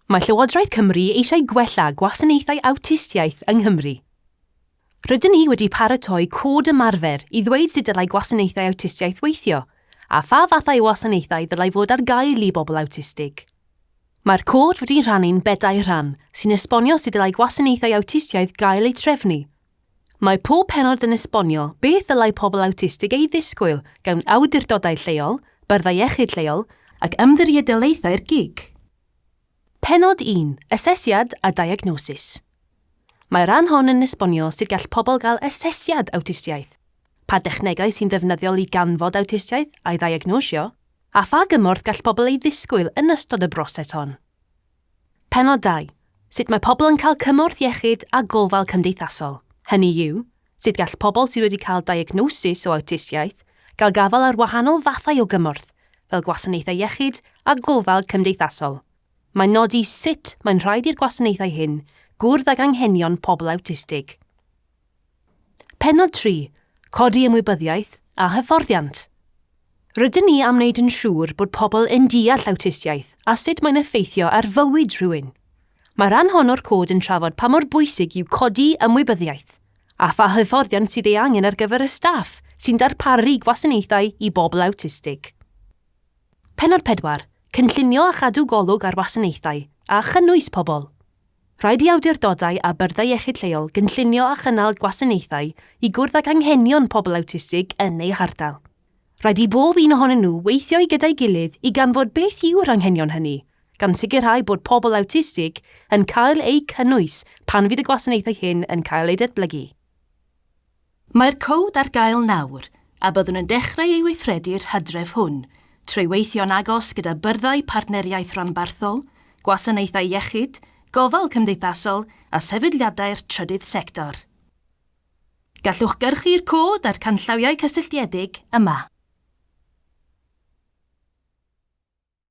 Mae Llywodraeth Cymru eisiau gwella gwasanaethau awtistiaeth yng Nghymru. Rydyn ni wedi paratoi cod ymarfer i ddweud sut dylai gwasanaethau awtistiaeth weithio, a pha fathau o wasanaethau ddylai fod ar gael i bobl awtistig. Mae'r cod wedi'i rhannu'n bedair rhan, sy'n esbonio sut dylai gwasanaethau awtistiaeth gael eu trefnu. Mae pob pennod yn esbonio beth ddylai pobl awtistig ei ddisgwyl gan awdurdodau lleol, byrddau iechyd lleol ac ymddiriedolaethau'r gig. Pennod 1, Asesiad a Diagnosis. Mae'r rhan hon yn esbonio sut gall pobl gael asesiad awtistiaeth, pa dechnegau sy'n ddefnyddiol i ganfod awtistiaeth a'i ddiagnosio, a pha gymorth gall pobl ei ddisgwyl yn ystod y broses hon. Pennod 2, Sut mae pobl yn cael cymorth iechyd a gofal cymdeithasol, hynny yw, sut gall pobl sydd wedi cael diagnosis o awtistiaeth gael gafael ar wahanol fathau o gymorth, fel gwasanaethau iechyd a gofal cymdeithasol. Mae'n nodi sut mae'n rhaid i'r gwasanaethau hyn gwrdd ag anghenion pobl awtistig. Pennod 3, Codi ymwybyddiaeth a hyfforddiant. Rydyn ni am wneud yn siŵr bod pobl yn deall awtistiaeth a sut mae'n effeithio ar fywyd rhywun. Mae'r rhan hon o'r cod yn trafod pa mor bwysig yw codi ymwybyddiaeth, a pha hyfforddiant sydd ei angen ar gyfer y staff sy'n darparu gwasanaethau i bobl awtistig. Pennod 4, Cynllunio a chadw golwg ar wasanaethau, a chynnwys pobl. Rhaid i awdurdodau a byrddau iechyd lleol gynllunio a chynnal gwasanaethau i gwrdd ag anghenion pobl awtistig yn eu hardal. Rhaid i bob un ohonyn nhw weithio i gyda'i gilydd i ganfod beth yw'r anghenion hynny, gan sicrhau bod pobl awtistig yn cael eu cynnwys pan fydd y gwasanaethau hyn yn cael eu datblygu. Mae'r cod ar gael nawr, a byddwn yn dechrau ei weithredu'r hydref hwn, trwy weithio'n agos gyda byrddau partneriaeth rhanbarthol, gwasanaethau iechyd, gofal cymdeithasol a sefydliadau'r trydydd sector. Gallwch gyrchu'r cod a'r canllawiau cysylltiedig yma.